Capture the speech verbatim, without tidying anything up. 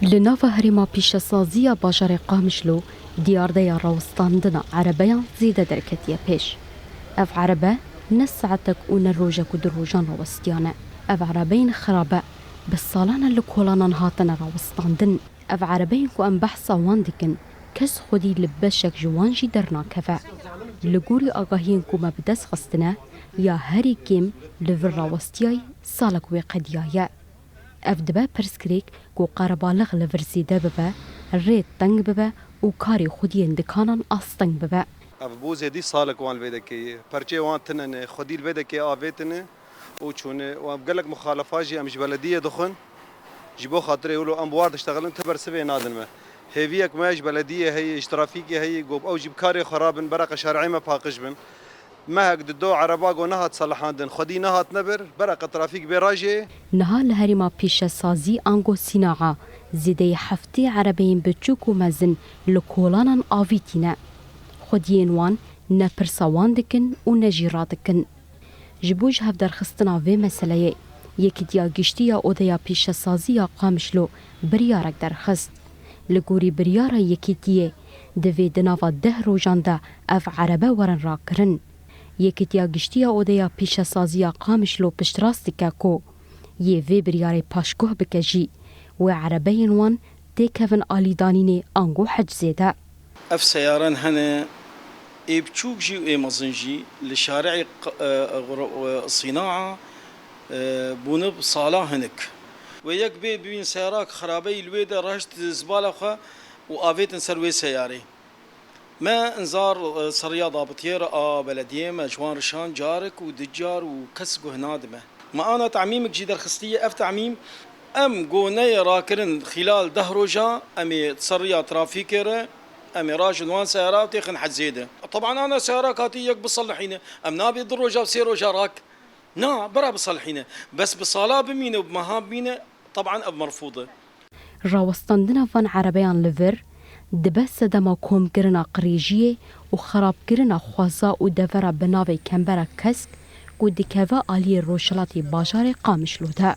Li nava herêma pîşesazî ya bajarê Qamişlo diyardeya rawestandina erebeyan zêde derketiye pêş. Ev erebe ne saetek û ne rojek û du rojan rawestiyane. Ev erebeyên xirabe bi salan e li kolanan hatine rawestandin. Ev erebeyên ku em behsa wan dikin, kes xwedî li beşek ji wan jî dernakeve. Li gorî agahiyên ku me bi dest xistine, ya herî kêm li vir rawestiyayî salek wê qediyaye. Ev dibe pirsgirêk ku qerebalix li vir zêde bibe, rê teng bibe û karê xwediyên dikanan asteng bibe. Ev bû zêdî salek wan li vê dekê ye. Perçê wan tine ne, xwedî li vê dekê avêtine û çûne. Û ev gelek muxalefa jî em ji belediyê dixwin. Ji bo xatirê wilo em bi war diştexilin, ti bersivê nadin me. Hêviyek me ji belediyê heye, ji trafîkê heye, ku ew jî bi karê xwe rabin, bereqe şarî me paqij bin. Mehek dido ereba ku nehat salihandin, xwedî nehatine vir, bereqe trafîk bê rajê. Niha li herêma pîşesazî ango sîna'a zêdeyî heftê erebeyên biçûk û mezin li kolanan avîtîne. Xwediyên wan ne pirsa wan dikin û ne jî radikin. Ji bo ji hev derxistina vê meseleyê, Yekîtiya Giştî ya Odeya Pîşesazî ya Qamişlo biryarek derxist. Li gorî biryara Yekîtiyê, divê di nava deh rojan de ev erebe werin rakirin. Yekîtiya Giştî ya Odeya Pîşesazî ya Qamişlo piştrast dike ku yê vê biryarê paşguh bike jî, wê erebeyên wan têkevin alî danînê ango hec zêde. Ev seyaran hene, ê biçûk jî û ê mezin jî li şari'ê q-, e, e, sîna'a, e, bûne bi sala hinik. Wê yek bê bibîn seyarak xirabeyî li wê de reşt zibala xwe û avêtin ser wê seyarê. Me inzar, e, ser riya dabitiyê re a belediyê me ji wan rişand carek û du car û kes guh nadime. Me ana temîmek jî derxistiye, ev temîm em go neyê rakirin xîlal deh roja, em ê ser riya trafîkê re, em ê rajin wan seyara û têxin hedzê de. Teban ana seyara katî yek biselihîne, em nabê du roja, sê roja rak. Na, bira biselihîne. Bes bi sala bimîne û bi meha bimîne, teban ev merfûd e. Rawestandina van erebeyan li vir, dibe sedema komkirina qirêjiyê û xerabkirina xweza û devera bi navê Kembera Kesk ku dikeve aliyê rojhilatê bajarê Qamişlo de.